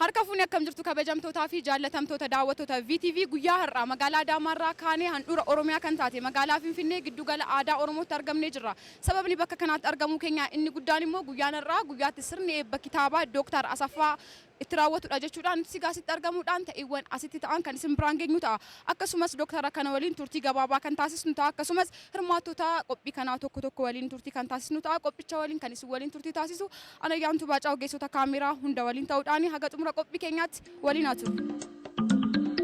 Harka fuunee akkam jirtu, kabajamtootaa fi jaallatamtoota daawwattoota VTV? Guyyaa har'aa magaalaa Adaamaarraa kaanee handhuura Oromiyaa kan taate magaalaa Finfinnee, giddugala aadaa Oromootti argamnee jirra. Sababni bakka kanaatti argamuu keenya inni guddaan immoo guyyaan har'aa guyyaatti sirni eebba kitaabaa Dooktar Asaffaa itti raawwatudha jechuudhaan nuti sigaasitti argamuudhaan ta'iiwwan asitti ta'an kan isin biraan geenyu ta'a. Akkasumas dooktara kana waliin turtii gabaabaa kan taasisnu ta'a. Akkasumas hirmaattota qophii kanaa tokko tokko waliin turtii kan taasisnu ta'a. Qophicha waliin kan isin waliin turtii taasisu Anayyaantuu Baacaa, ogeessota kaameeraa hunda waliin ta'uudhaan haga xumura qophii keenyaatti waliin haa turru.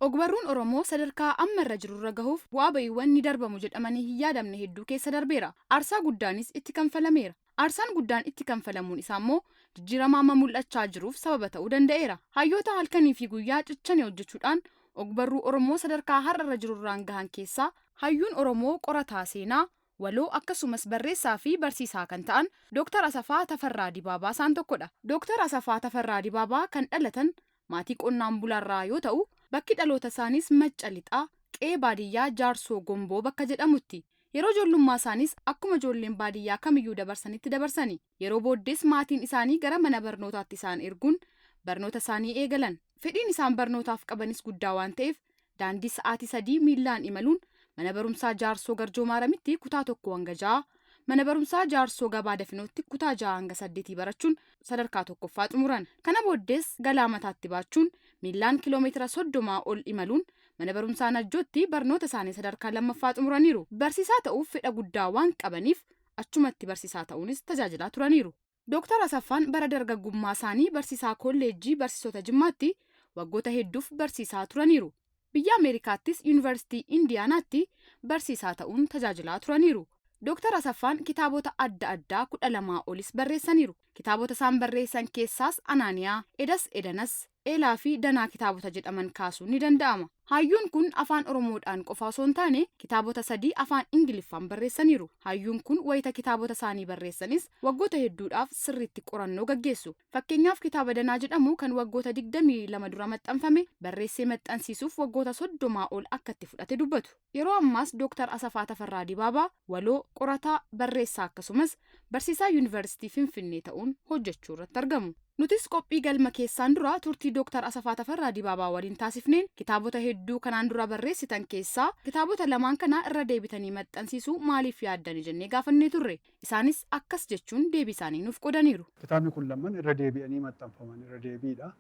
Ogbarruun Oromoo sadarkaa amma irra jirurra gahuuf bu'aa ba'iiwwan ni darbamu jedhamanii hin yaadamne hedduu keessa darbeera. Aarsaa guddaanis itti kanfalameera. Aarsaan guddaan itti kanfalamuun isaa immoo jijjiirama amma mul'achaa jiruuf sababa ta'uu danda'eera. Hayyoota halkanii fi guyyaa cichanii hojjechuudhaan ogbarruu Oromoo sadarkaa har'a irra jirurraan gahan keessaa hayyuun Oromoo qorataa seenaa, waloo, akkasumas barreessaa fi barsiisaa kan ta'an Dooktar Asafaa Tafarraa Dibaabaa isaan tokkodha. Dooktar Asafaa Tafarraa Dibaabaa kan dhalatan maatii qonnaan bulaarraa yoo ta'u, bakki dhaloota isaaniis Macca Lixaa, qe'ee baadiyyaa Jaarsoo Gomboo bakka jedhamutti. Yeroo ijoollummaa isaaniis akkuma ijoolleen baadiyyaa kamiyyuu dabarsanitti dabarsani. Yeroo booddees maatiin isaanii gara mana barnootaatti isaan erguun barnoota isaanii eegalan. Fedhiin isaan barnootaaf qabanis guddaa waan ta'eef daandii sa'aatii 3 miillaan imaluun mana barumsaa Jaarsoo Garjoo Maaramitti kutaa 1 hanga 6, mana barumsaa Jaarsoo Gabaa Dafinootti kutaa 6 hanga 8 barachuun sadarkaa tokkoffaa xumuran. Kana booddees galaa mataatti baachuun miillaan kiloomeetira 30 ol imaluun mana barumsaa Najjootti barnoota isaanii sadarkaa lammaffaa xumuraniiru. Barsiisaa ta'uuf fedha guddaa waan qabaniif achumatti barsiisaa ta'uunis tajaajilaa turaniiru. Dooktar Asaffaan bara dargaggummaa isaanii barsiisaa Kolleejjii Barsiisota Jimmaatti waggoota hedduuf barsiisaa turaniiru. Biyya Ameerikaattis Yuunivarsiitii Indiyaanaatti barsiisaa ta'uun tajaajilaa turaniiru. Dooktar Asaffaan kitaabota adda addaa 12 olis barreessaniiru. Kitaabota isaan barreessan keessaas Anaaniyaa, Edas Edanas, Eelaa fi Danaa kitaabota jedhaman kaasuun ni danda'ama. Hayyuun kun Afaan Oromoodhaan qofa osoo hin taane kitaabota sadii Afaan Ingiliffaan barreessaniiru. Hayyuun kun wayita kitaabota isaanii barreessanis waggoota hedduudhaaf sirriitti qorannoo gaggeessu. Fakkeenyaaf, kitaaba Danaa jedhamu kan waggoota 22 dura maxxanfame barreessee maxxansiisuuf waggoota 30 ol akka itti fudhate dubbatu. Yeroo ammaas Dooktar Asafaa Tafarraa Dibaabaa waloo, qorataa, barreessaa akkasumas barsiisaa Yuunivarsiitii Finfinnee ta'uun hojjechuu irratti argamu. Nutis qophii galma keessaan dura turtii Dooktar Asafaa Tafarraa Dibaabaa waliin taasifneen, kitaabota hedduu kanaan dura barreessitan keessaa kitaabota lamaan kana irra deebitanii maxxansiisuu maaliif yaaddani jennee gaafannee turre. Isaanis akkas jechuun deebii isaanii nuuf qoodaniiru. Kitaabni kun lamman irra deebi'anii maxxanfaman irra deebiidha.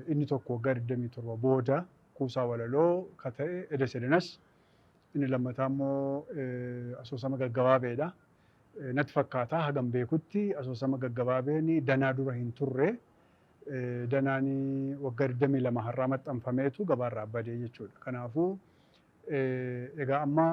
Inni tokko waggaa 27 booda kuusaa walaloo ka ta'e Edes Edenas, inni lammataa immoo asoosama gaggabaabeedha. Natti fakkaata, hagam beekutti asoosama gaggabaabeen Danaa dura hin turre. Danaan waggaa 22 har'aa maxxanfameetu gabaarraa badee jechuudha. Kanaafuu egaa amma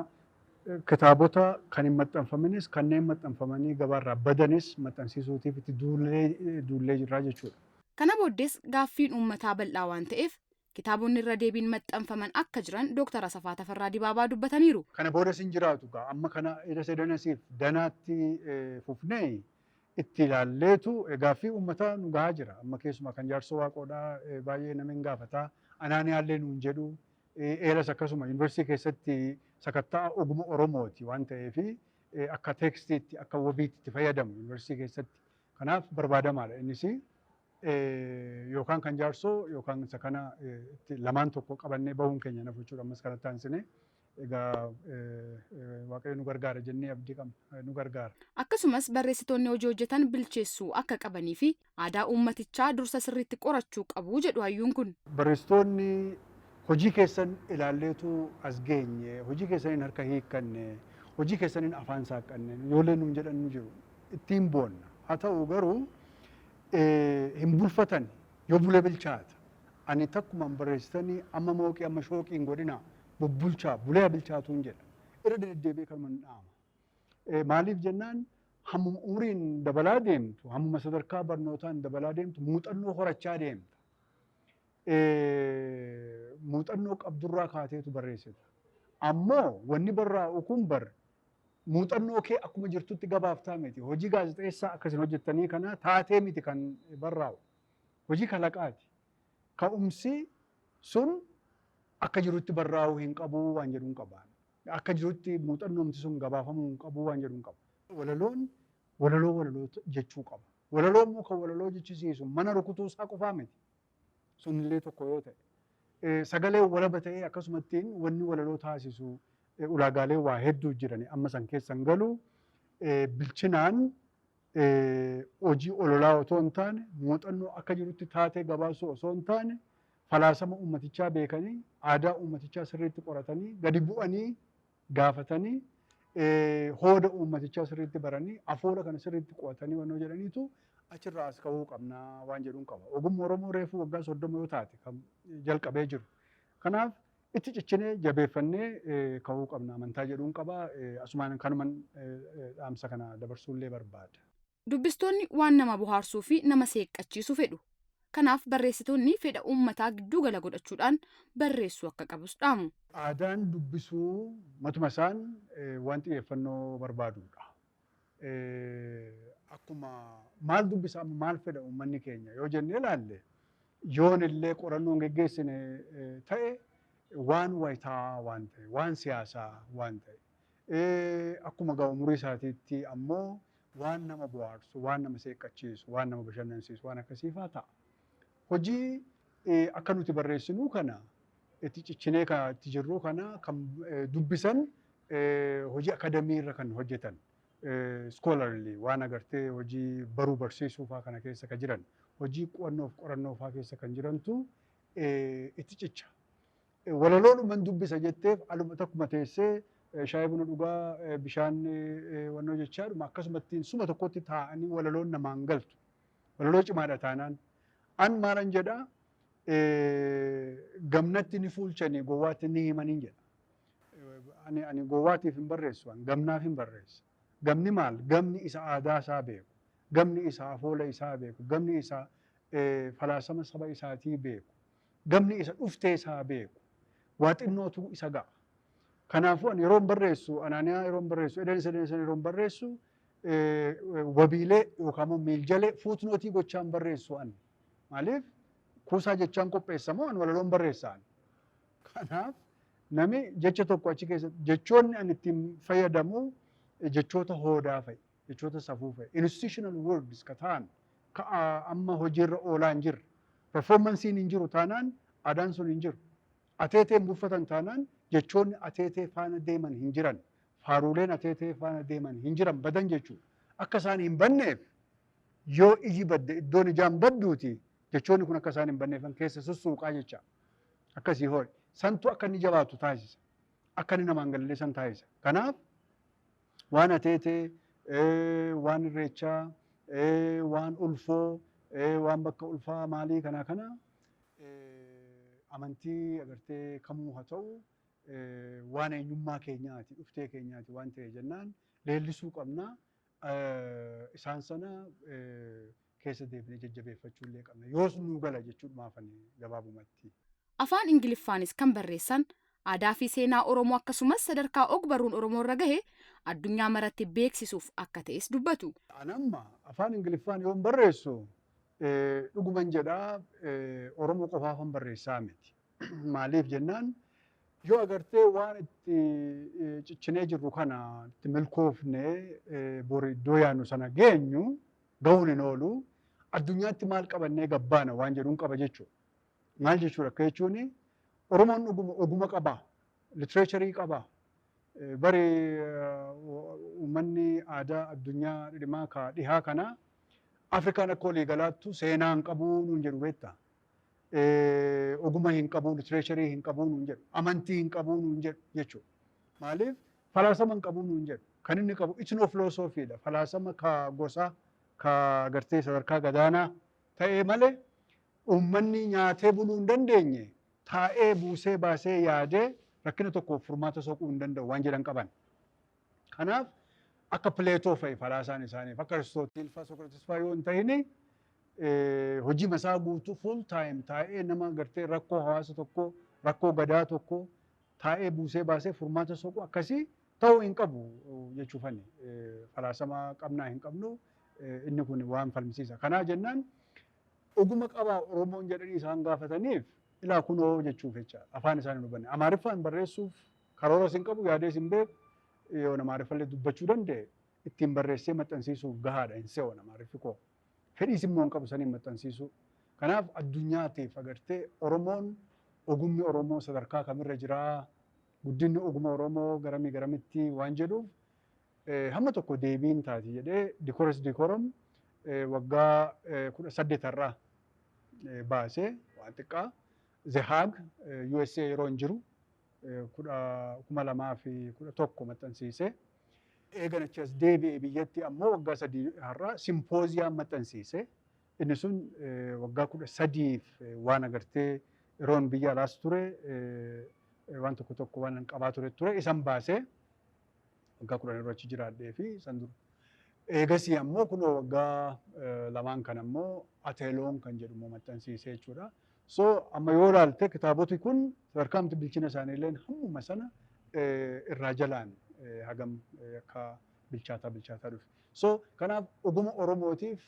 kitaabota kan hin maxxanfaminis kanneen maxxanfamanii gabaarraa badanis maxxansiisuutiif itti duullee jirra jechuudha. Kana booddees gaaffiin uummataa bal'aa waan ta'eef kitaabonni irra deebiin maxxanfaman akka jiran Dooktar Asafaa Tafarraa Dibaabaa dubbataniiru. Kana boodas hin jiraatu gaa, amma kana Edas Edanasiif Danaatti fufnee itti ilaalleetu gaaffii uummataa nu gahaa jira. Amma keessumaa kan Jaarsoo Waaqoodhaa baay'ee nama hin gaafataa. Anaaniyaallee nuun jedhu. Eelas akkasuma yuunivarsiitii keessatti sakatta'a oguma Oromooti waan ta'eef akka teekstiitti, akka wabiitti itti fayyadamu yuunivarsiitii keessatti. Kanaaf barbaadamaadha innis, yookaan kan Jaarsoo yookaan isa kana lamaan tokko qabannee bahuun keenya nafu jechuudha. Ammas kanatti aansinee egaa Waaqayyo nu gargaara jennee abdii qabna, nu gargaara. Akkasumas barreessitoonni hojii hojjetan bilcheessuu akka qabanii fi aadaa uummatichaa dursa sirriitti qorachuu qabu jedhu hayyuun kun. Barreessitoonni hojii keessan ilaalleetu as geenye, hojii keessaniin harka hiikkanne, hojii keessaniin afaan saaqqanne ijoolleen nuun jedhan nu jiru. Ittiin boonna. Haa ta'u garuu hin bulfatan, yoo bule bilchaata. Ani takkumaan barreessitanii amma mooqii amma shooqii hin godhina, bubbulchaa, bulee bilchaatuun jedha. Irra deddeebi'ee kanuma hin dhaama. Maaliif jennaan, hammuma umriin dabalaa deemtu, hammuma sadarkaa barnootaan dabalaa deemtu, muuxannoo horachaa deemta. Muuxannoo qabdurraa kaateetu barreessita. Ammoo wanni barraa'u kun bar muuxannoo kee akkuma jirtutti gabaaftaa miti. Hojii gaazexeessaa akkasin hojjettanii kana taatee miti kan barraa'u. Hojii kalaqaati. Ka'umsi sun Akka jirutti barraa'uu hin qabu waan jedhu hin qaba. Akka jirutti muuxannoomti sun gabaafamuu hin qabu waan jedhu hin qabu. Walaloon walaloo walaloo jechuu qaba. Walaloo immoo kan walaloo jechisiisu mana rukutuu isaa qofaa miti. Sunillee tokko yoo ta'e. Sagalee walaba ta'ee akkasumattiin wanni walaloo taasisu ulaagaalee waa hedduu jirani amma san keessan galu bilchinaan hojii ololaa otoo hin taane, muuxannoo akka jirutti taatee gabaasuu osoo hin taane, falaasama uummatichaa beekanii, aadaa uummatichaa sirriitti qoratanii, gadi bu'anii gaafatanii, hooda uummatichaa sirriitti baranii, afoola kana sirriitti qo'atanii wannoo jedhaniitu achirraa as ka'uu qabnaa waan jedhuun qaba. Ogummaa Oromoo reefuu waggaa 30 yoo taate kan jalqabee jiru. Kanaaf itti cichinee jabeeffannee ka'uu qabna amantaa jedhuun qaba. Asumaan kanuman dhaamsa kana dabarsuullee barbaada. Dubbistoonni waan nama bohaarsuu fi nama seeqqachiisu fedhu. Kanaaf barreessitoonni fedha uummataa gidduu gala godhachuudhaan barreessuu akka qabus dhaamu. Aadaan dubbisuu matuma isaan waan xiyyeeffannoo barbaadudha. Akkuma maal dubbisaa, maal fedha uummanni keenya yoo jennee ilaalle, yoon illee qorannoon geggeessine ta'e, waan wayitaa waan ta'e, waan siyaasaa waan ta'e, akkuma gaa umurii isaatiitti ammoo waan nama bohaarsu, waan nama seeqqachiisu, waan nama bashannansiisu, waan akkasiifaa ta'a. Hojii akka nuti barreessinuu kana itti cichinee itti jirru kana kan dubbisan hojii akadamii irra kan hojjetan, scholarly waan agartee hojii baruu barsiisuu faa kana keessa kan jiran, hojii qo'annoof qorannoo faa keessa kan jirantu itti cicha. Walaloodhuman dubbisa jetteef aluma takkuma teessee shaayii buna dhugaa, bishaan wannoo jechaadhuma akkasumatti suma tokkotti taa'anii walaloon namaan galtu. Walaloo cimaadha taanaan. An maalan jedhaa, gamnatti ni fuulchanii gowwaatti ni himaniin jedha. Ani gowwaatiif hin barreessu, an gamnaaf hin barreessa. Gamni maal? Gamni isa aadaa isaa beeku. Gamni isa afoola isaa beeku. Gamni isa falaasama saba isaatii beeku. Gamni isa dhuftee isaa beeku. Waa xinnootu isa ga'a. Kanaafuu ani yeroon barreessu, Anaaniyaa yeroon barreessu, Edeen Edeen yeroon barreessu, wabiilee yookaan immoo miiljalee footnote gochaan barreessu ani. Maaliif? Kuusaa jechaan qopheessa moo ani walaloon barreessa ani? Kanaaf nami jecha tokko achi keessatti, jechoonni ani ittiin fayyadamu jechoota hoodaa fa'i, jechoota safuu fa'i, institutional words ka ta'an, ka amma hojiirra oolaa hin jirre. Performanceiin hin jiru taanaan aadaan sun hin jiru. Ateeteen buuffatan taanaan jechoonni ateetee faana deeman hin jiran. Faaruuleen ateetee faana deeman hin jiran, badan jechuudha. Akka isaan hin banneef, yoo iji badde iddoon ijaan badduuti, jechoonni kun akka isaan hin banneefan keessa sussuuqaa jecha. Akkasii ho'i. Santu akka inni jabaatu taasisa. Akka inni namaan galallee san taasisa. Kanaaf waan ateetee, waan irreechaa, waan ulfoo, waan bakka ulfaa maalii kanaa kana, amantii agartee kamuu haa ta'u, waan eenyummaa keenyaati, dhuftee keenyaati waan ta'e jennaan leellisuu qabna. Isaan sana keessa deebinee jajjabeeffachuu illee qabna. Yoos nuu gala jechuudhumaafani gabaabumatti. Afaan Ingiliffaanis kan barreessan aadaa fi seenaa Oromoo akkasumas sadarkaa og-barruun Oromoo irra gahe addunyaa maratti beeksisuuf akka ta'es dubbatu. Anamma afaan Ingiliffaan yoon barreessu, dhuguman jedhaa, Oromoo qofaafan barreessaa miti. Maaliif jennaan, yoo agartee waan itti ciccinee jirru kana itti milkoofnee bori iddoo yaadnu sana geenyu gahuun hin oolu, addunyaatti maal qabannee gabbaana waan jedhuun qaba jechuudha. Maal jechuudha akka jechuun, Oromoon dhuguma oguma qabaa, literature qabaa. Bari uummanni aadaa addunyaa dhidhimaa ka dhihaa kana, Afrikaan akka walii galaattu seenaa hin qabuu nuun jedhu, beektaa. Oguma hin qabu, literature hin qabu nuun jedhu, amantii hin qabu nuun jedhu jechuudha. Maaliif? Falaasama hin qabu nuun jedhu. Kan inni qabu ethnophilosophyidha. Falaasama ka gosa ka gartee sadarkaa gadaanaa ta'ee malee, uummanni nyaatee buluu hin dandeenye taa'ee buusee baasee yaadee rakkina tokkoof furmaata soquu hin danda'u waan jedhan qaban. Kanaaf akka Pileetoo fa'i falaasaan isaaniif, akka Aristootil fa'a, Sokrates fa'a yoo hin ta'ini, hojii masaa guutuu full time taa'ee nama gartee rakkoo hawaasa tokkoo, rakkoo gadaa tokkoo taa'ee buusee baasee furmaata soquu akkasii ta'uu hin qabu jechuufani. Falaasama qabnaa hin qabnu, inni kun waan falmisiisa. Kanaa jennaan oguma qabaa Oromoon jedhanii isaan gaafataniif Ilaa kunoo jechuuf jecha afaan isaanii hubanne. Amaariffaan barreessuuf karoora sin qabu, yaadee sin beeku. Yoo Amaariffallee dubbachuu danda'e, ittiin barreessee maxxansiisuuf gahaadha hin se'u Amaariffi koo. Fedhiis immoo hin qabu saniin maxxansiisuu. Kanaaf addunyaatiif agartee Oromoon, ogummi Oromoo sadarkaa kamirra jiraa, guddinni ogummaa Oromoo garamii garamitti waan jedhuuf hamma tokko deebiin taati jedhee Decorus Decorum waggaa 18 irraa baasee waan xiqqaa The Hague, USA yeroo hin jiru 2011 maxxansiise. Eegan achi as deebi'e biyyatti ammoo waggaa 3 har'aa Symposium maxxansiise. Inni sun waggaa 13f waan agartee yeroon biyya alaas ture waan tokko tokko waan qabaa ture ture isan baasee waggaa 10 yeroo achi jiraadhee fi san dura. Eegasii ammoo kunoo waggaa lamaan kan ammoo Ateloon kan jedhu immoo maxxansiisee jechuudha. So amma yoo ilaalte kitaaboti kun sadarkaa bilchina isaanii illee hammuma sana irraa jalaan hagam akka bilchaataa bilchaataa dhufe. So kanaaf oguma Oromootiif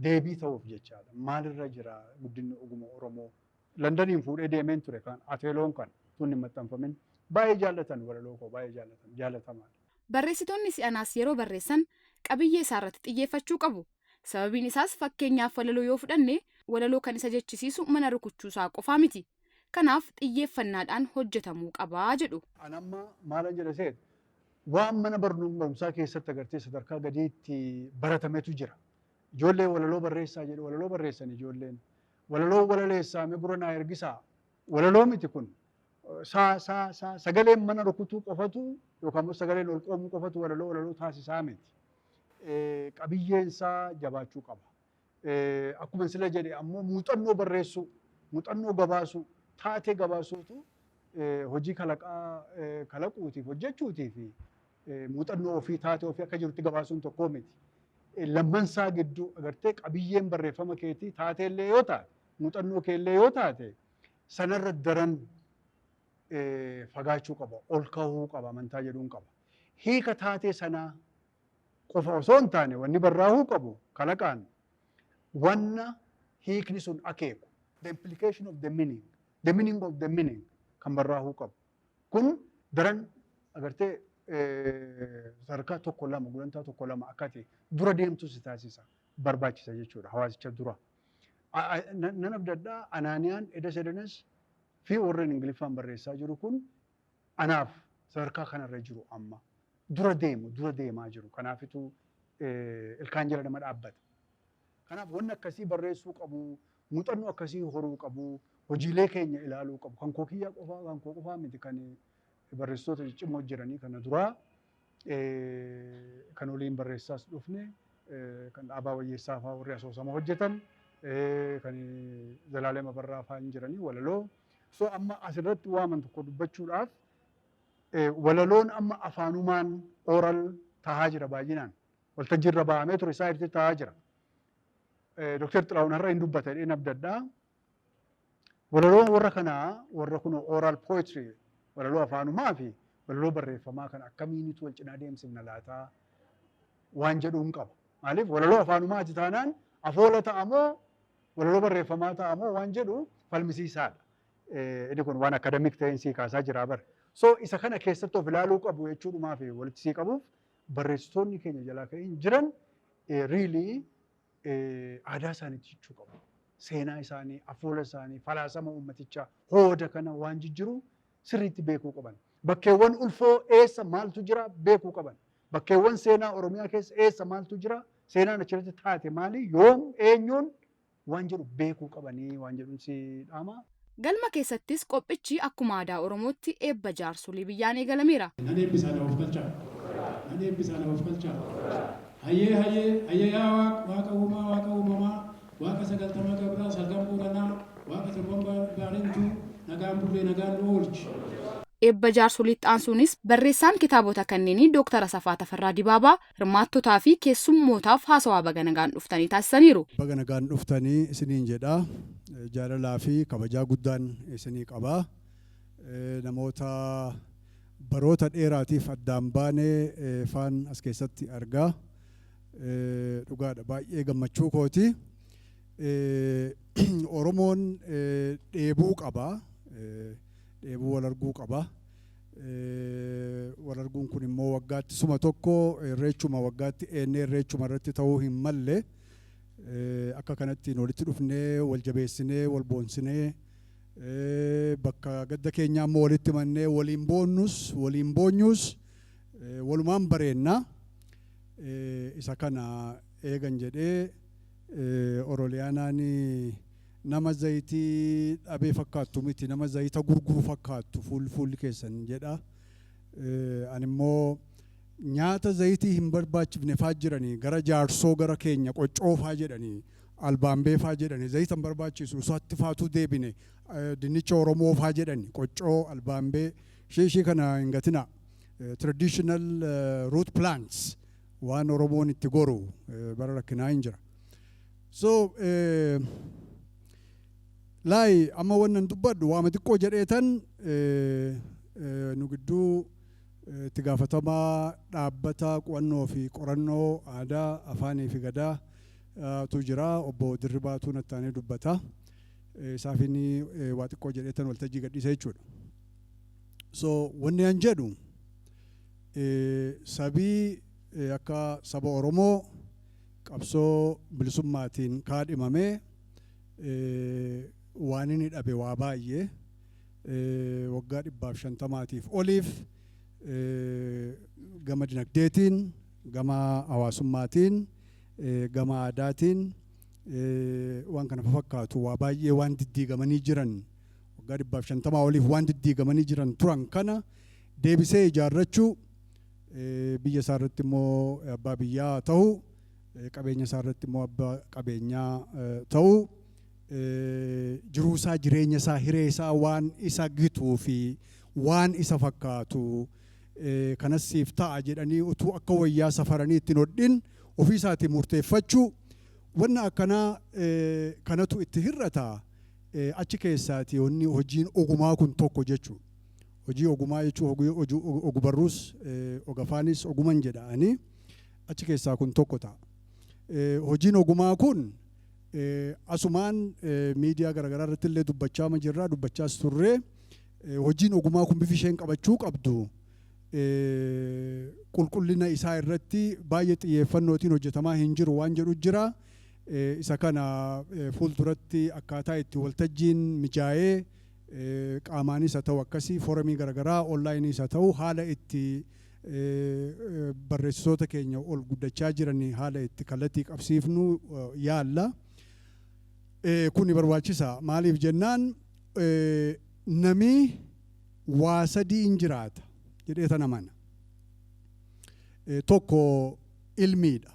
deebii ta'uuf jechaadha. Maalirra jira guddinni oguma Oromoo? Londaniin fuudhee deemeen ture kan Ateloon kan tun hin maxxanfamin. Baay'ee jaallatan, walaloo koo baay'ee jaallatan, jaallatamaadha. Barreessitoonni si'anaas yeroo barreessan qabiyyee isaa irratti xiyyeeffachuu qabu. Sababiin isaas fakkeenyaaf walaloo yoo fudhanne, walaloo kan isa jechisiisu mana rukuchuu isaa qofaa miti. Kanaaf xiyyeeffannaadhaan hojjetamuu qabaa jedhu. An amma maalan jedha seet, waan mana barumsaa keessatti agartee sadarkaa gadiitti baratametu jira. Ijoollee walaloo barreessaa jedhu, walaloo barreessan ijoolleen. Walaloo walaleessaa mee gurra naa ergisaa. Walaloo miti kun. Saa saa saa sagaleen mana rukutuu qofatu yookaan immoo sagaleen ol qoomuu qofatu walaloo walaloo taasisaa miti. Qabiyyeen isaa jabaachuu qaba. Akkuma sila jedhe ammoo muuxannoo barreessuu, muuxannoo gabaasuu, taatee gabaasuutu hojii kalaqaa kalaquutiif hojjechuutii fi muuxannoo ofii, taatee ofii akka jirutti gabaasuun tokkoo miti. Lammansaa gidduu agartee qabiyyeen barreeffama keetii taateellee yoo taate, muuxannoo keellee yoo taate, sanarra daran fagaachuu qaba, ol kahuu qaba amantaa jedhuun qaba. Hiika taatee sanaa qofa osoo hin taane, wanni barraa'uu qabu kalaqaan wanna hiikni sun akeeku, the implication of the meaning, the meaning of the meaning kan barraa'uu qabu. Kun daran agartee sadarkaa tokko lama, gulantaa tokko lama akka ati dura deemtu si taasisa, barbaachisa jechuudha hawaasicha dura. Nan abdadhaa Anaaniyaan Eda Sedanas fi warreen Ingiliffaan barreessaa jiru kun anaaf sadarkaa kanarra jiru, amma dura deemu, dura deemaa jiru. Kanaafitu ilkaan jala nama dhaabbata. Kanaaf wanni akkasii barreessuu qabu, muuxannoo akkasii horuu qabu, hojiilee keenya ilaaluu qabu. Kan koo kiyyaa qofaa, kan koo qofaa miti, kan barreessitoota ciccimoo jiranii kana duraa kan oliin barreessaas dhufne, kan Dhaabaa Wayyeessaa fa'aa warri asoosama hojjetan, kan Zalaalem Abarraa fa'aa hin jiranii walaloo. So amma asirratti waaman tokko dubbachuudhaaf, walaloon amma afaanumaan oral tahaa jira baay'inaan. Waltajjiirra ba'amee ture isaa irratti tahaa jira. Dooktar Xiraawun har'a hin dubbata jedheen abdadhaa. Walaloon warra kanaa, warra kun oral poetry, walaloo afaanumaa fi walaloo barreeffamaa kan akkamiinitu wal cinaa deemsifna laataa waan jedhuun qaba. Maaliif walaloo afaanumaati taanaan afoola ta'amoo walaloo barreeffamaa ta'amoo waan jedhu falmisiisaadha. Inni kun waan academic ta'een sii kaasaa jira bara. So isa kana keessatti of ilaaluu qabu jechuudhumaa fi walitti sii qabuuf, barreessitoonni keenya jalaa ka'in jiran really aadaa isaaniitti jechuu qabu. Seenaa isaanii, afoola isaanii, falaasama uummatichaa, hooda kana waan jijjiru sirriitti beekuu qaban. Bakkeewwan ulfoo eessa maaltu jira beekuu qaban. Bakkeewwan seenaa Oromiyaa keessa eessa maaltu jira, seenaan achirratti taate maali, yoom, eenyuun waan jedhu beekuu qabanii waan jedhuun si dhaama. Galma keessattis qophichi akkuma aadaa Oromootti eebba jaarsolii biyyaan eegalameera. Nan eebbisaa, na of galchaa. Nan eebbisaa, na of galchaa. Hayyee, hayyee, hayyee, yaa Waaqa uumaa, Waaqa uumamaa, Waaqa 90 gabraa, salgan Booranaa, Waaqa torban Baarentuu, nagaan bullee nagaan nu oolchi. Eebba jaarsoliitti aansuunis barreessaan kitaabota kanneenii Dooktar Asafaa Tafarraa Dibaabaa hirmaattotaa fi keessummootaaf haasawaa baga nagaan dhuftanii taasisaniiru. Baga nagaan dhuftanii isiniin jedha. Jaalalaa fi kabajaa guddaan isinii qaba. Namoota baroota dheeraatiif addaan baanee faan as keessatti argaa. Dhugaadha, baay'ee gammachuu kooti. Oromoon dheebuu qaba. Dheebuu wal arguu qaba. Wal arguun kun immoo waggaatti suma tokko, irreechuma waggaatti eennee irreechuma irratti ta'uu hin malle. Akka kanattiin walitti dhufnee, wal jabeessinee, wal boonsinee, bakka gadda keenyaa immoo walitti mannee waliin boonnus, waliin boonyus, walumaan bareenna. Isa kana eegan jedhee, Oroliyaanaan nama zayitii dhabee fakkaattu miti, nama zayita gurguru fakkaattu fuulli fuulli keessan jedha. Ani immoo nyaata zayitii hin barbaachifne faa jiranii gara Jaarsoo, gara keenya qoccoo faa jedhanii, albaambee faa jedhanii, zayita hin barbaachisu isaatti faatu deebine, dinnicha Oromoo faa jedhanii, qoccoo, albaambee, ishee kana hin gatina. Traditional root plants waan Oromoon itti goru bara rakkinaa hin jira. So laayi amma wannan dubbadhu waama xiqqoo jedheetan nu gidduu itti gaafatamaa dhaabbata qo'annoo fi qorannoo aadaa, afaanii fi gadaa tu jira, obbo Dirribaatu nattaanee dubbata. Isaaf inni waa xiqqoo jedheetan waltajjii gadhiisa jechuudha. So wanni an jedhu, sabii akka saba Oromoo qabsoo bilisummaatiin kaadhimamee waan inni dhabe waa baay'ee. Waggaa 150tiif oliif gama dinagdeetiin, gama hawaasummaatiin, gama aadaatiin, waan kana fakkaatu waa baay'ee waan diddiigamanii jiran, waggaa 150 oliif waan diddiigamanii jiran turan kana deebisee ijaarrachuu, biyya isaa irratti immoo abbaa biyyaa ta'uu, qabeenya isaa irratti immoo abbaa qabeenyaa ta'uu, jiruu isaa, jireenya isaa, hiree isaa, waan isa gituu fi waan isa fakkaatu kanas siif ta'a jedhanii utuu akka wayyaa safaranii ittiin hodhin ofii isaatii murteeffachuu, wanna akkanaa kanatu itti hir'ata. Achi keessaati wanni hojiin ogumaa kun tokko jechuudha. Hojii ogumaa jechuun ogubarruus ogafaanis oguman jedhanii achi keessaa kun tokko ta'a. Hojiin ogumaa kun asumaan miidiyaa garaagaraa irratti illee dubbachaa jirra, dubbachaas turre. Hojiin ogumaa kun bifi isheen qabachuu qabdu qulqullina isaa irratti baay'ee xiyyeeffannootiin hojjetamaa hin jiru waan jedhu jira. Isa kana fuulduratti akkaataa itti waltajjiin mijaa'ee, qaamaanis haa ta'u akkasii foorumii garaagaraa, onlaayiniis haa ta'u, haala itti barreessitoota keenya ol guddachaa jiran haala itti kallattii qabsiifnu yaalla. Kuni barbaachisa. Maaliif jennaan, nami waa sadii hin jiraata jedhee tana mana. Tokko ilmiidha.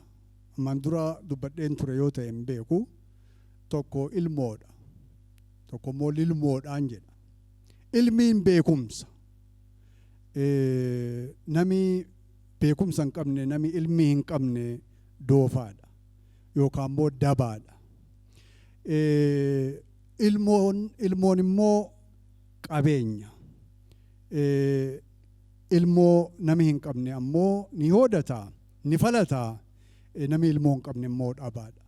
Ammaan dura dubbadheen ture yoo ta'e hin beeku. Tokko ilmoodha. Tokko immoo lilmoodhaan jedha. Ilmiin beekumsa. Nami beekumsa hin qabne, nami ilmii hin qabne doofaadha yookaan immoo dabaadha. Ilmoon immoo qabeenya. Ilmoo nami hin qabne ammoo ni hoodata, ni falata, nami ilmoo hin qabne immoo dhabaadha.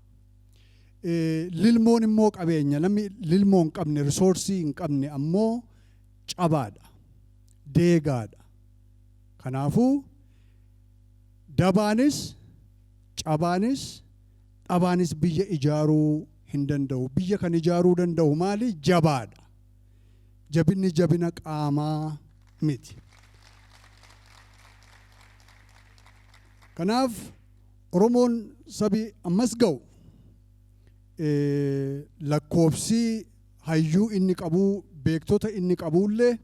Lilmoon immoo qabeenya, namni lilmoo hin qabne, resource hin qabne ammoo cabaadha, deegaadha. Kanaafuu dabaanis, cabaanis, dhabaanis biyya ijaaruu hin danda'u. Biyya kan ijaaruu danda'u maali? Jabaadha. Jabinni jabina qaamaa miti. Kanaaf Oromoon sabi ammas ga'u lakkoofsi hayyuu inni qabu, beektota inni qabullee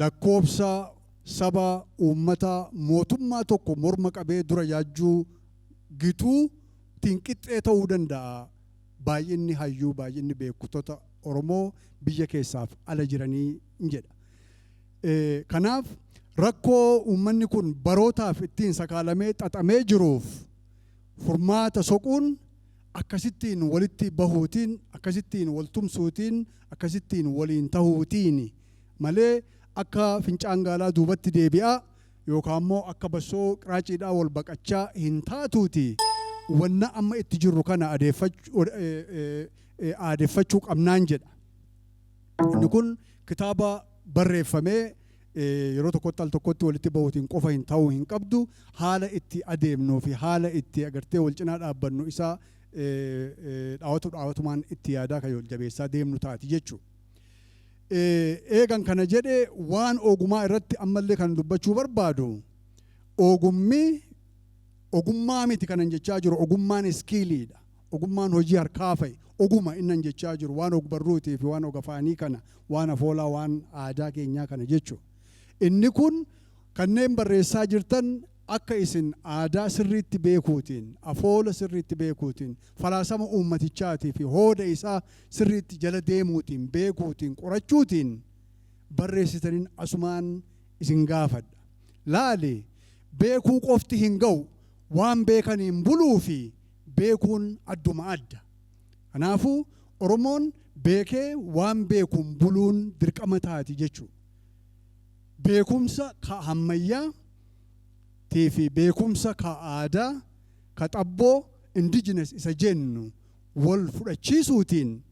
lakkoofsa saba, uummata, mootummaa tokko morma qabee dura yaajjuu gituu qixxee ta'uu danda'a. Baay'inni hayyuu, baay'inni beektota Oromoo biyya keessaaf ala jiranii jedha. Kanaaf rakkoo uummanni kun barootaaf ittiin sakaalamee xaxamee jiruuf furmaata soquun akkasittiin walitti bahuutiin, akkasittiin wal tumsuutiin, akkasittiin waliin tahuutiin malee akka fincaan gaalaa duubatti deebi'aa yookaan immoo akka bassoo qiraaciidhaa wal baqachaa hin taatuuti. Wanna amma itti jirru kana aadeffachuu qabnaan jedha. Inni kun kitaaba barreeffamee yeroo tokkotti al tokkotti walitti bahuutiin qofa hin ta'uu hin qabdu. Haala itti adeemnuu fi haala itti agartee wal cinaa dhaabbannu isaa dhaawatu dhaawatumaan itti yaadaa kan wal jabeessaa deemnu taati jechuudha. Eegan kana jedhe, waan ogummaa irratti ammallee kan dubbachuu barbaadu, ogummi ogummaa miti kanan jechaa jiru. Ogummaan skilliidha. Ogummaan hojii harkaa fa'i. Oguma innan jechaa jiru waan ogbarruutii fi waan ogafaanii kana, waan afoolaa, waan aadaa keenyaa kana jechuudha. Inni kun kanneen barreessaa jirtan akka isin aadaa sirriitti beekuutiin, afoola sirriitti beekuutiin, falaasama uummatichaatii fi hooda isaa sirriitti jala deemuutiin, beekuutiin, qorachuutiin barreessitaniin asumaan isin gaafadha. Laali, beekuu qofti hin ga'u. Waan beekaniin buluu fi beekuun adduma adda. Kanaafuu Oromoon beekee waan beekuun buluun dirqama taati jechuudha. Beekumsa ka ammayyaa fi beekumsa ka aadaa ka xabboo, indigenous isa jennu, wal fudhachiisuutiin,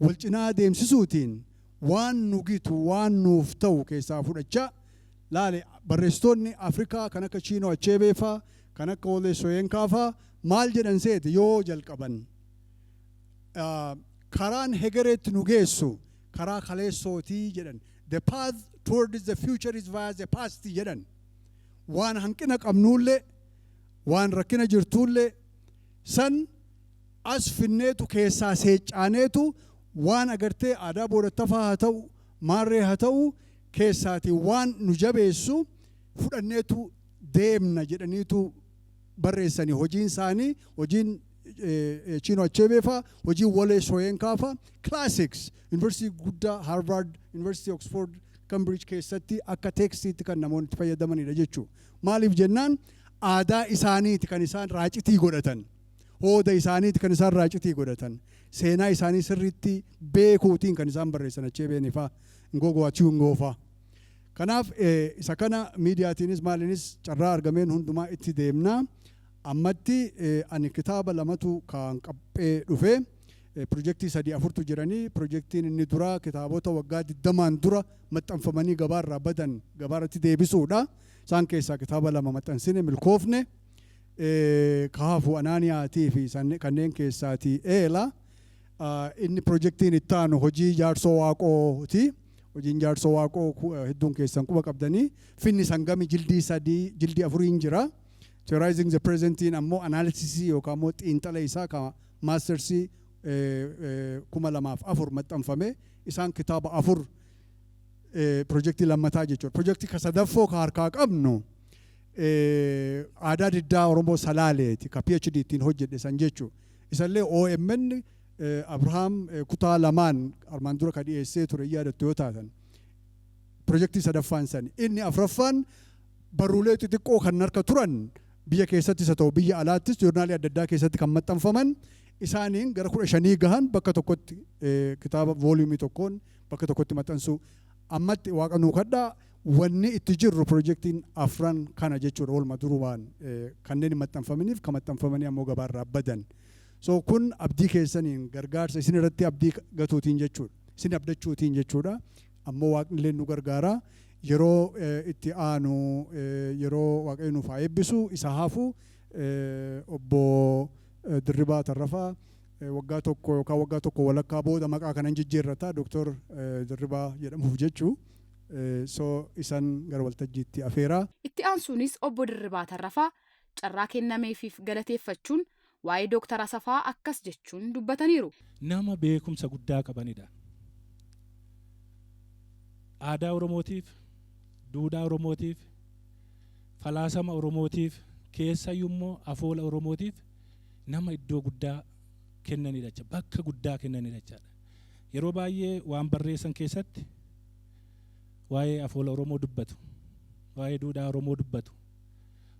wal cinaa deemsisuutiin, waan nu gitu, waan nuuf ta'u keessaa fudhachaa. Laale, barreessitoonni Afrikaa kan akka Chinua Achebe faa, kan akka Wole Soyinka faa maal jedhan seete yoo jalqaban? Karaan hegereetti nu geessu karaa kaleessootii jedhan. "The path towards the future is via the past" jedhan. Waan hanqina qabnuullee, waan rakkina jirtuullee san as finneetu keessaa seeccaaneetu, waan agartee aadaa boodattafaa haa ta'u, maarree haa ta'u, keessaatii waan nu jabeessu fudhanneetu deemna jedhaniitu barreessanii. Hojiin isaanii, hojiin Chinua Achebe faa, hojiin Wole Soyinka faa, classics yuunivarsiitii guddaa Harvard University, Oxford, Cambridge keessatti akka textiitti kan namoonni itti fayyadamanidha jechuudha. Maaliif jennaan, aadaa isaaniiti kan isaan raacitii godhatan. Hooda isaaniiti kan isaan raacitii godhatan. Seenaa isaanii sirriitti beekuutiin kan isaan barreessan, Achebeen faa, Ngugi wa Thiong'o faa. Kanaaf isa kana miidiyaatiinis maaliinis carraa argameen hundumaa itti deemnaa. Ammatti ani kitaaba lamatu kan qaphee dhufee, pirojektii sadii afurtu jiranii. Pirojektiin inni duraa kitaabota waggaa 20n dura maxxanfamanii gabaarraa badan gabaarratti deebisuudha. Isaan keessaa kitaaba lama maxxansine milkoofne. Kaafu Anaaniyaatii fi kanneen keessaatii eela. Inni pirojektiin itti aanu hojii Jaarsoo Waaqooti. Hojiin Jaarsoo Waaqoo hedduun keessan quba qabdanii. Finni sangami jildii sadii, jildii afuriin jira. Theorizing the Presentiin ammoo analysisii yookaan ammoo xiinxala isaa ka mastersii 2004 maxxanfame. Isaan kitaaba afur pirojektii lammataa jechuudha. Pirojektii ka sadaffoo ka harkaa qabnu aadaa diddaa Oromoo Salaaleeti, ka PhD ittiin hojjedhe san jechuudha. Isallee OMN Abrahaam kutaa lamaan armaan dura ka dhiyeessee ture yaadattu yoo taatan. Pirojektii sadaffaan sani. Inni afraffaan barruulee xixiqqoo kan harka turan, biyya keessattis haa ta'u biyya alaattis joornaalii adda addaa keessatti kan maxxanfaman, isaaniin gara 15 gahan bakka tokkotti kitaaba volumeii tokkoon bakka tokkotti maxxansuu. Ammatti Waaqa nuu kadhaa, wanni itti jirru pirojektiin afran kana jechuudha, walumaa durumaan kanneen hin maxxanfaminiif kan maxxanfamanii ammoo gabaarraa badan. So kun abdii keessaniin, gargaarsa isin irratti abdii gatuutiin jechuudha. Isin abdachuutiin jechuudha. Ammoo Waaqni illee nu gargaara. Yeroo itti aanu, yeroo Waaqayyo nuuf haa eebbisu, isa hafu obbo Dirribaa Tarrafaa waggaa tokko yookaan waggaa tokko walakkaa booda maqaa kanan jijjiirrata, Dooktor Dirribaa jedhamuuf jechuu. So isan gara waltajjiitti afeeraa. Itti aansuunis obbo Dirribaa Tarrafaa carraa kennameefiif galateeffachuun waa'ee Dooktar Asafaa akkas jechuun dubbataniiru. Nama beekumsa guddaa qabanidha. Aadaa Oromootiif, duudhaa Oromootiif, falaasama Oromootiif, keessayyuu immoo afoola Oromootiif nama iddoo guddaa kennanidha jecha, bakka guddaa kennanidha jechaadha. Yeroo baay'ee waan barreessan keessatti waa'ee afoola Oromoo dubbatu, waa'ee duudhaa Oromoo dubbatu,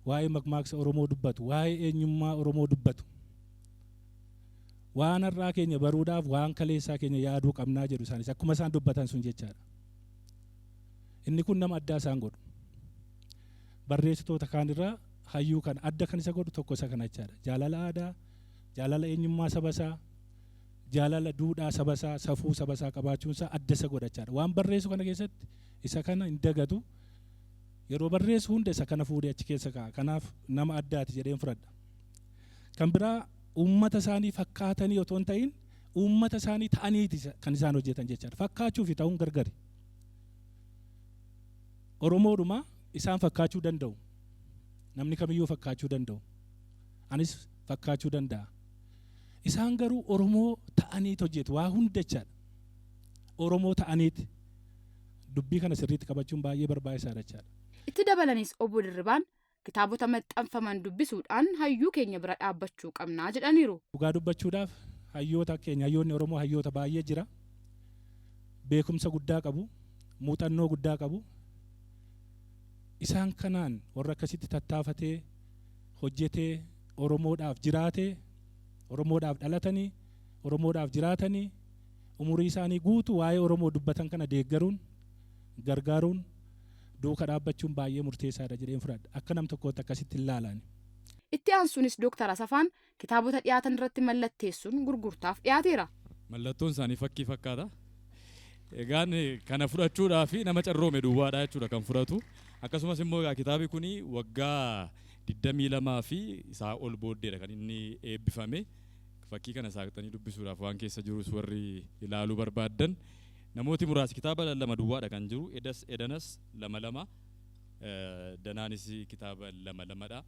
waa'ee makmaaksa Oromoo dubbatu, waa'ee eenyummaa Oromoo dubbatu. Waan har'aa keenya baruudhaaf waan kaleessaa keenya yaaduu qabnaa jedhu isaanis, akkuma isaan dubbatan sun jechaadha. Inni kun nama addaa isaan godhu. Barreessitoota kaanirraa Hayyuu kana adda kan isa godhu tokko isa kana jechaadha. Jaalala aadaa, jaalala eenyummaa saba isaa, jaalala duudhaa saba isaa, safuu saba isaa qabaachuun isaa adda isa godha jechaadha. Waan barreessu kana keessatti isa kana hin dagatu. Yeroo barreessu hunda isa kana fuudhee achi keessa kaa'a. Kanaaf nama addaati jedheen fudhadha. Kan biraa, uummata isaanii fakkaatanii otoo hin ta'in uummata isaanii ta'aniiti kan isaan hojjetan jechaadha. Fakkaachuu fi ta'uun gargari. Oromoodhuma isaan fakkaachuu danda'u. Namni kamiyyuu fakkaachuu danda'u. Anis fakkaachuu danda'a. Isaan garuu Oromoo ta'aniit hojjetu waa hunda jechaadha. Oromoo ta'aniiti. Dubbii kana sirriitti qabachuun baay'ee barbaachisaadha jechaadha. Itti dabalanis Obbo Dirribaan kitaabota maxxanfaman dubbisuudhaan hayyuu keenya bira dhaabbachuu qabnaa jedhaniiru. Dhugaa dubbachuudhaaf, hayyoota keenya, hayyoonni Oromoo hayyoota baay'ee jira. Beekumsa guddaa qabu, muuxannoo guddaa qabu. Isaan kanaan warra akkasitti tattaafatee hojjetee Oromoodhaaf jiraatee, Oromoodhaaf dhalatanii, Oromoodhaaf jiraatanii, umurii isaanii guutuu waa'ee Oromoo dubbatan kana deeggaruun, gargaaruun, duuka dhaabbachuun baay'ee murteessaadha jedheen fudhadha. Akka nam tokkootti akkasitti hin ilaalan. Itti aansuunis Dooktar Asafaan kitaabota dhiyaatan irratti mallatteessuun gurgurtaaf dhiyaateera. Mallattoon isaanii fakkii fakkaata. Egaan kana fudhachuudhaaf nama carroome duwwaadha jechuudha kan fudhatu. Akkasumas immoo egaa kitaabni kun waggaa 22 fi isaa ol booddeedha kan inni eebbifame. Fakkii kana saaqxanii dubbisuudhaaf waan keessa jirus warri ilaaluu barbaaddan. Namooti muraasi, kitaaba lama duwwaadha kan jiru. Edas edanas lama lama, danaanis kitaaba lama lamadha.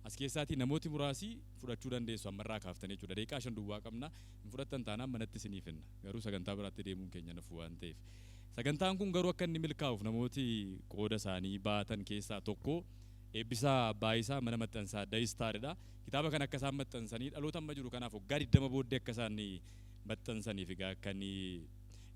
As keessaatii namooti muraasi fudhachuu dandeessu ammarraa kaaftanii jechuudha. Daqiiqaa 5 duwwaa qabna. Hin fudhattan taanaan manatti isiniif hinna. Garuu sagantaa biraatti deemuun keenya nafu waan ta'eef. Sagantaan kun garuu akka inni milkaa'uuf namooti qooda isaanii baatan keessaa tokko Eebbisaa Baayisaa mana maxxansaa Dayistaaridha. Kitaaba kana akka isaan maxxansanii dhaloota amma jiru kanaaf waggaa 20 booddee akka isaan maxxansaniif egaa kan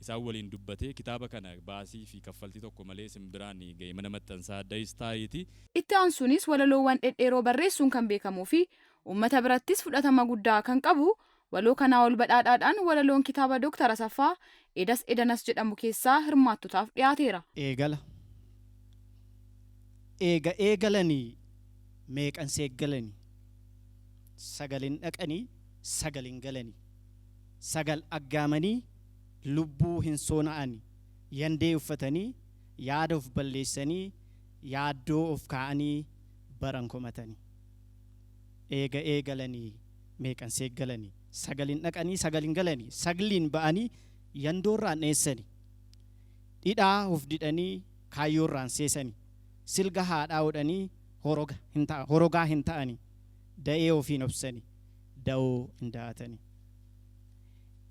isaan waliin dubbatee kitaaba kana baasii fi kaffaltii tokko malee isin biraan ga'e mana maxxansaa Dayistaariiti. Itti aansuunis walaloowwan dhedheeroo barreessuun kan beekamuu fi uummata birattis fudhatama guddaa kan qabu waloo Kanaa'ol Badhaadhaadhaan walaloon kitaaba Dooktar Asaffaa Edas Edanas jedhamu keessaa hirmaattotaaf dhiyaateera. Eegala. Eega eegalanii meeqan seeggalanii, sagalin dhaqanii sagalin galanii, sagal aggaamanii lubbuu hin soona'ani, yandee uffatanii yaada of balleessanii, yaaddoo of kaa'anii baran komatanii. Eega eegalanii meeqan seeggalanii, sagalin dhaqanii sagalin galanii, sagliin ba'anii yandoorraan dheessanii, dhidhaa of didhanii kaayyoorraan seesanii, silga haadhaa hodhanii horogaa hin ta'anii, da'ee ofiin obsanii da'oo hin da'atanii.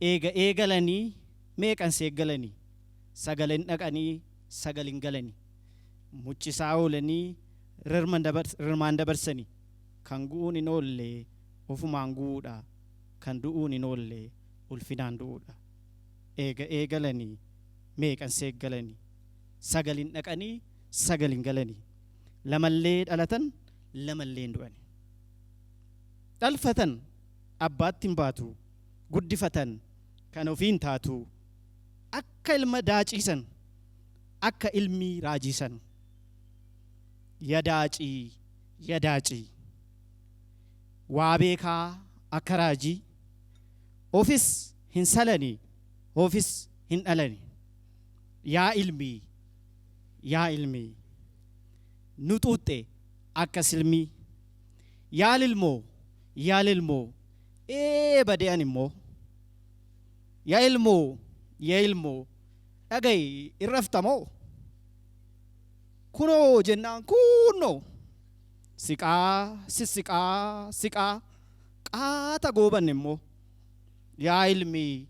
Eega eegalanii meeqan seeggalanii, sagalin dhaqanii sagalin galanii, muccisaa oolanii rirmaan dabarsanii, kan gu'uun hin oolle ofumaan gu'uudha, kan du'uun hin oolle ulfinaan du'uudha. Eega eegalanii meeqan seeggalanii, sagalin dhaqanii sagalin galanii, lamallee dhalatan lamallee hin du'ani. Dhalfatan abbaatti hin baatu, guddifatan kan ofiin taatu, akka ilma daaciisan akka ilmi raajiisan. Yadaacii yadaacii waa beekaa akka raajii, ofis hin salanii ofis hin dhalani. Yaa ilmii yaa ilmii nu xuuxxe akka silmii, yaa lilmoo yaa lilmoo ee badee ani immoo, yaa ilmoo yaa ilmoo dhaga'i irraftamoo, kunoo jennaan kunnoo siqaa sissiqaa siqaa qaata goobanne immoo. Yaa ilmii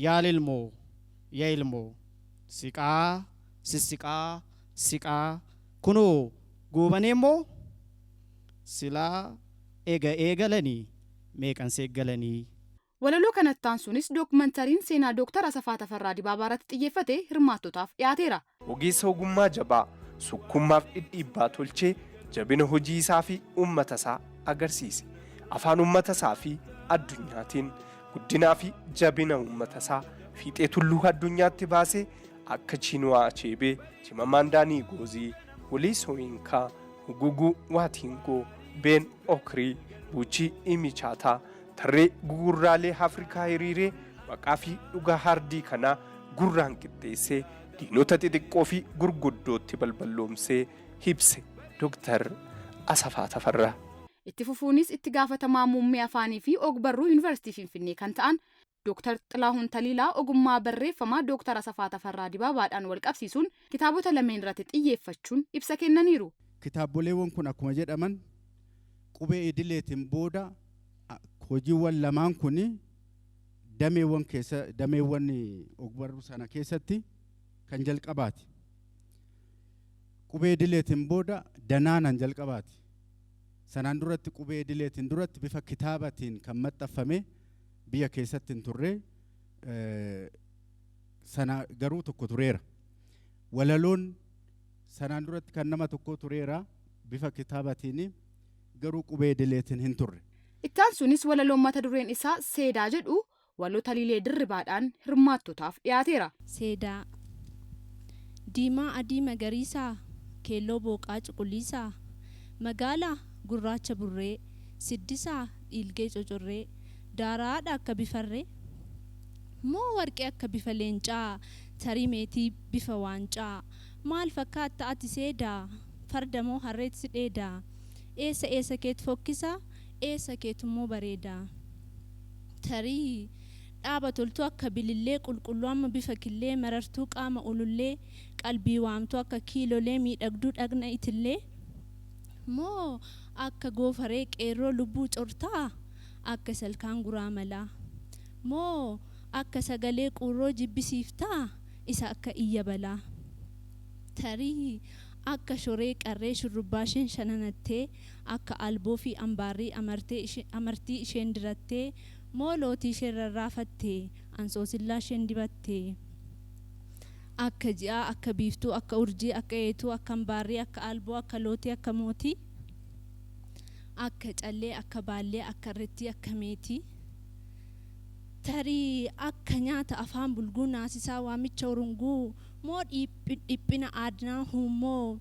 yaa lilmoo yaa ilmoo siqaa sissiqaa siqaa kunoo goobanee immoo. Silaa ega eegalanii meeqan seeggalanii. Walaloo kanatti aansuunis dookumantariin seenaa Dooktar Asafaa Tafarraa Dibaabaa irratti xiyyeeffate hirmaattotaaf dhiyaateera. Ogeessa ogummaa jabaa sukkummaaf dhidhiibbaa tolchee jabina hojii isaa fi uummata isaa agarsiise. Afaan uummata isaa fi addunyaatiin guddinaa fi jabina uummata isaa fiixee tulluu addunyaatti baasee akka Chinua Achebe, Chimamanda Ngozi, Wole Soyinka, Ngugi wa Thiong'o, Been Okrii, Buuchii Imichaataa tarree gugurraalee Afrikaa hiriiree maqaa fi dhugaa hardii kanaa gurraan qixxeessee diinota xixiqqoo fi gurguddootti balballoomsee ibse Dooktar Asafaa Tafarraa. Itti fufuunis itti gaafatamaa muummee afaanii fi ogbarruu Yuunivarsiitii Finfinnee kan ta'an Dooktar Xilahuun Taliilaa ogummaa barreeffamaa Dooktar Asafaa Tafarraa Dibaabaadhaan wal qabsiisuun kitaabota lameen irratti xiyyeeffachuun ibsa kennaniiru. Kitaaboleewwan kun akkuma jedhaman qubee idileetiin booda hojiiwwan lamaan kun dameewwan keessa dameewwan ogbarruu sana keessatti kan jalqabaati. Qubee idileetiin booda danaanan jalqabaati. Sanaan duratti qubee idileetiin duratti bifa kitaabatiin kan maxxanfame biyya keessatti hin turre, sana garuu tokko tureera. Walaloon sanaan duratti kan nama tokko tureera bifa kitaabatiin, garuu qubee idileetiin hin turre. Itti aansuunis walaloon mata dureen isaa Seedaa jedhu waloo Taliilee Dirribaadhaan hirmaattotaaf dhiyaateera. Seedaa. Diimaa, adii, magariisaa, keelloo, booqaa, cuquliisaa, magaalaa, gurraacha, burree, siddisaa, dhiilgee, cocorree, daaraadha akka bifarree, moo warqee akka bifa leencaa, tarii meetii bifa waancaa, maal fakkaatta ati seedaa? Farda moo harreetti si dheedaa? Eessa eessa keetu fokkisaa? Eessa keetummoo bareedaa? Tarii dhaaba toltuu akka bilillee, qulqulluu amma bifa killee, marartuu qaama ulullee, qalbii waamtuu akka kiilolee, miidhagduu dhagna itillee, moo akka goofaree qeerroo lubbuu cortaa, akka salkaan guraa malaa, moo akka sagalee quurroo jibbisiiftaa, isa akka iyya balaa, tarii akka shoree qarree shurrubbaa isheen shananattee, akka alboo fi ambaarrii amartii isheen dirattee, moo lootii isheen rarraafattee, ansoosillaa isheen dibattee, akka ji'aa, akka biiftuu, akka urjii, akka eetuu, akka ambaarrii, akka alboo, akka lootii, akka mootii, akka callee, akka baallee, akka irrittii, akka meetii, tarii akka nyaata afaan bulguu naasisaa waamicha urunguu, moo dhiphina aadnaa huummoo,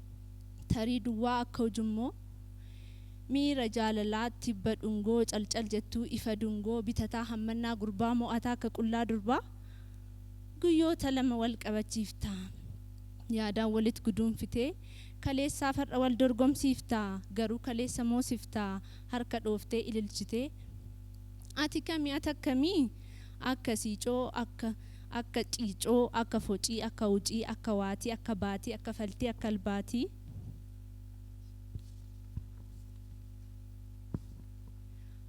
tarii duwwaa akka ujummoo, miira jaalalaa tibba dhungoo, calcal jettuu ifa dungoo, bitataa hammannaa gurbaa, mo'ataa akka qullaa durbaa, guyyoota lama wal qabachiiftaa, yaadaan walitti guduunfitee kaleessaa farra wal dorgomsiiftaa, garuu kaleessa moosiftaa harka dhooftee ililchitee, ati kamii, ati akkamii? Akka siicoo, akka ciicoo, akka focii, akka wucii, akka waatii, akka baatii, akka faltii, akka albaatii.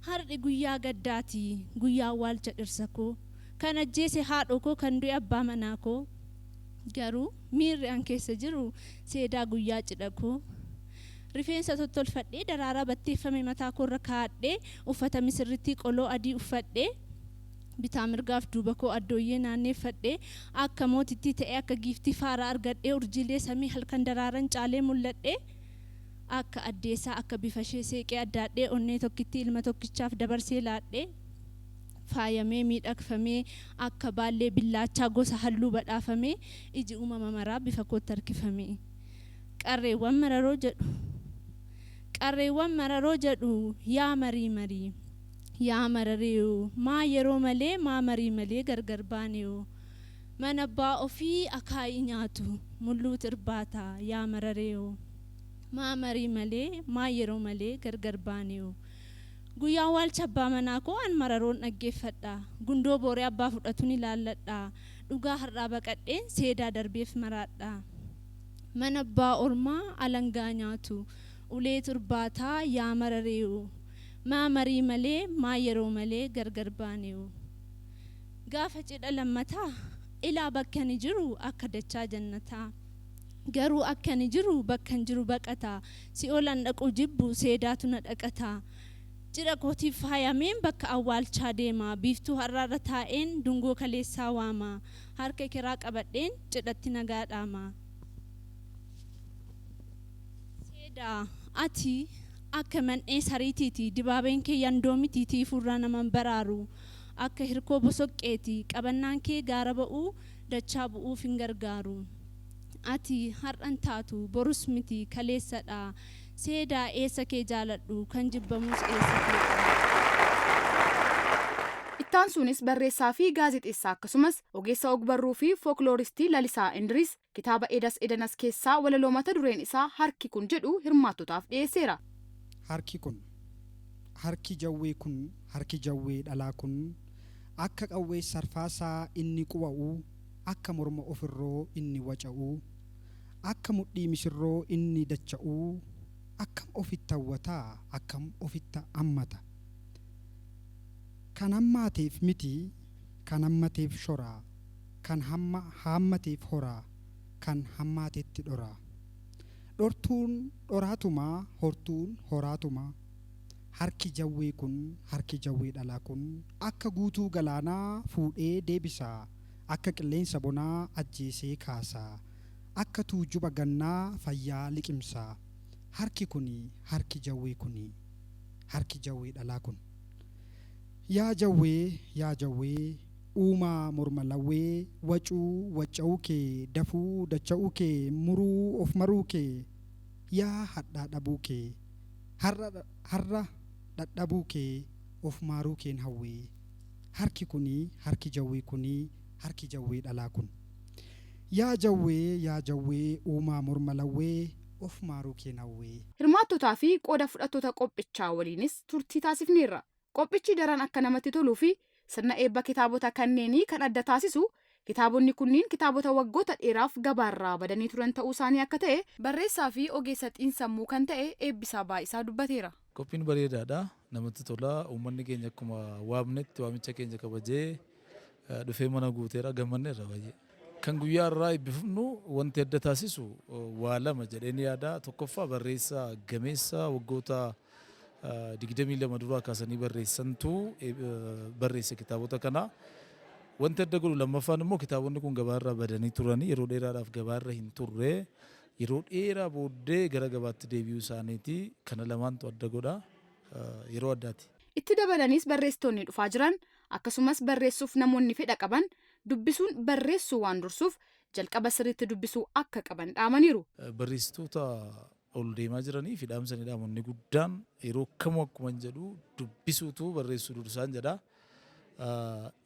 Har'i guyyaa gaddaati, guyyaa awwaalcha dhirsa koo, kan ajjeese haadhoo koo, kan du'e abbaa manaa koo, garuu miirri an keessa jiru seedaa guyyaa cidha koo. Rifeensa tottolfadhee, daraaraa batteeffame mataa koorra kaa'adhee, uffata misirrittii qoloo adii uffadhee, bitaa mirgaaf duuba koo addooyyee naanneeffadhee, akka mootittii ta'ee, akka giiftii faara argadhee, urjiilee samii halkan daraaran caalee mul'adhee, akka addeessaa akka bifa ishee seeqee addaadhee, onnee tokkitti ilma tokkichaaf dabarsee laadhee, faayamee miidhagfamee, akka baallee billaachaa gosa halluu badhaafamee, iji uumama maraa bifa kootti harkifame. Qarreewwan mararoo jedhu, qarreewwan mararoo jedhu, yaa marii marii, yaa marareeyo, maa yeroo malee, maa marii malee gargar baaneyo? Mana abbaa ofii akaayii nyaatu mulluutu irbaata, yaa marareeyo, maa marii malee, maa yeroo malee gargar baaneyo? Guyyaa awwaalcha abbaa manaa koo an mararoon dhaggeeffadha, gundoo booree abbaa fudhatuun ilaalladha, dhugaa har'aa baqadheen seedaa darbeef maraadha. Mana abbaa ormaa alangaa nyaatu uleetu irbaataa, yaa marareeyo, maa marii malee, maa yeroo malee gargar baaneyo? Gaafa cidha lammataa ilaa bakka ani jiru akka dachaa jannataa, garuu akka ani jiru bakka hin jiru baqata, si'oolan dhaquu jibbu seedaatu na dhaqata. Cidha kootiif faayameen bakka awwaalchaa deema, biiftuu har'aarra taa'een dungoo kaleessaa waama, harka ekeraa qabadheen cidhatti nagaa dhaama. Seedaa, ati akka man'ee sariitiiti, dibaabeen kee yandoo miti, tiifuurraa naman baraaru, akka hirkoo bosoqqeeti, qabannaan kee gaara ba'uu dachaa bu'uuf hin gargaaru. Ati har'an taatu, borus miti, kaleessadha. Seedaa eessa kee jaaladhu kan jibbamus eessa kee. Ittaan sunis barreessaa fi gaazexeessaa akkasumas ogeessa ogbarruu fi fookilooristii Lalisaa Indiriis kitaaba Edas Edanas keessaa walaloo mata dureen isaa Harki Kun jedhu hirmaattotaaf dhiyeesseera. Harki kun, harki jawwee kun, harki jawwee dhalaa kun akka qawwee sarfaasaa inni quwa'u, akka morma ofirroo inni waca'u, akka mudhii misirroo inni dacha'u, akkam ofitti hawwataa, akkam ofitti hammata. Kan hammaateef miti, kan hammateef shoraa, kan hamma haammateef horaa, kan hammaatetti dhoraa. Dhortuun dhoraatumaa, hortuun horaatumaa. Harki jawwee kun, harki jawwee dhalaa kun akka guutuu galaanaa fuudhee deebisaa, akka qilleensa bonaa ajjeesee kaasaa, akka tuujuba gannaa fayyaa liqimsaa. Harki kuni, harki jawwee kuni, harki jawwee dhalaa kun. Yaa jawwee, yaa jawwee, uumaa morma lawwee, wacuu wacca'uu kee, dafuu dacha'uu kee, muruu of maruu kee, yaa hadhaa dhabuu kee, har'a dhadhabuu kee, of maaruu keen hawwee. Harki kuni, harki jawwee kuni, harki jawwee dhalaa kun. Yaa jawwee, yaa jawwee, uumaa morma lawwee, of maaruu keen hawwee. Hirmaattotaa fi qooda fudhattoota qophichaa waliinis turtii taasifneerra. Qophichi daran akka namatti toluu fi sirna eebba kitaabota kanneenii kan adda taasisu kitaabonni kunniin kitaabota waggoota dheeraaf gabaarraa badanii turan ta'uu isaanii akka ta'e barreessaa fi ogeessa xiinsammuu kan ta'e Eebbisaa Baay'isaa dubbateera. Qophiin bareedaadha. Namatti tola. Uummanni keenya akkuma waamnetti waamicha keenya kabajee dhufee mana guuteera. Gammanneerra baay'ee. Kan guyyaa irraa eebbifnu wanti adda taasisu waa lama jedheen yaada. Tokkoffaa barreessaa gameessa waggoota 22 duraa kaasanii barreessantu barreesse kitaabota kana. Wanti adda godhu lammaffaan immoo kitaabonni kun gabaarraa badanii turanii yeroo dheeraadhaaf gabaarra hin turre, yeroo dheeraa booddee gara gabaatti deebi'uu isaaniiti. Kana lamaantu adda godha. Yeroo addaati. Itti dabalaniis barreessitoonni dhufaa jiran akkasumas barreessuuf namoonni fedha qaban dubbisuun barreessuu waan dursuuf jalqaba sirriitti dubbisuu akka qaban dhaamaniiru. Barreessitoota ol deemaa jiranii fi dhaamsanii dhaamonni guddaan yeroo kamuu akkuma jedhu dubbisuutu barreessuu dursaan jedha.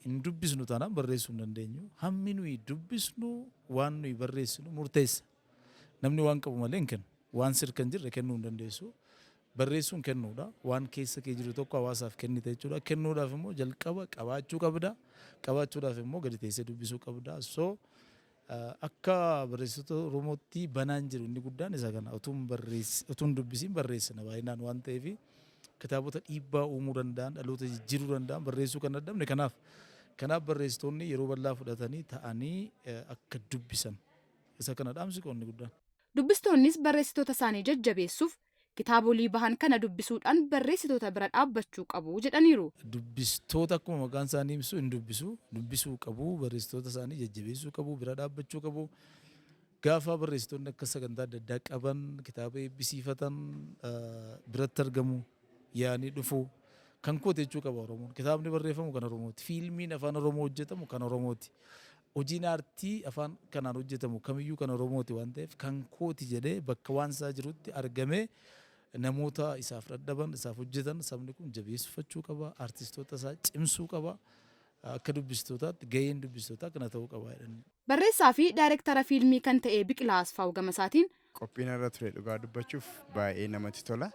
Hin dubbisnu taanaan barreessuu hin dandeenyu. Hammi nuyi dubbisnu waan nuyi barreessinu murteessa. Namni waan qabu malee hin kennu. Waan sirka hin jirre kennuu hin dandeessu. Barreessuun kennuudha. Waan keessa kee jiru tokko hawaasaaf kennite jechuudha. Kennuudhaaf immoo jalqaba qabaachuu qabda. Qabaachuudhaaf immoo gadi teessee dubbisuu qabda. So akka barreessitoota Oromootti banaan jiru inni guddaan isa kana. Utuun dubbisiin barreessina baay'inaan waan ta'eef kitaabota dhiibbaa uumuu danda'an, dhaloota jijjiiruu danda'an barreessuu kan dadhabne kanaaf. Kanaaf barreessitoonni yeroo bal'aa fudhatanii ta'anii akka dubbisan. Isa kana dhaamsi qoonni guddaan. Dubbistoonnis barreessitoota isaanii jajjabeessuuf kitaabolii bahan kana dubbisuudhaan barreessitoota bira dhaabbachuu qabu jedhaniiru. Dubbistoota akkuma maqaan isaanii ibsu hin dubbisu, dubbisuu qabu, barreessitoota isaanii jajjabeessuu qabu, bira dhaabbachuu qabu. Gaafa barreessitoonni akka sagantaa adda addaa qaban, kitaaba eebbisiifatan biratti argamu, yaa'anii dhufu. Kan kooti jechuu qaba Oromoon. Kitaabni barreeffamu kan Oromooti. Fiilmiin afaan Oromoo hojjetamu kan Oromooti. Hojiin aartii afaan kanaan hojjetamu kamiyyuu kan Oromooti waan ta'eef kan kooti jedhee bakka waan isaa jirutti argamee namoota isaaf dadhaban, isaaf hojjetan sabni kun jabeeffachuu qaba. Aartistoota isaa cimsuu qaba. Akka dubbistootaatti gaheen dubbistootaa kana ta'uu qaba jedhanii. Barreessaa fi daayirektara fiilmii kan ta'e Biqilaa Asfaaw Gamasaatiin Qophiin irra ture dhugaa dubbachuuf baay'ee namatti tola.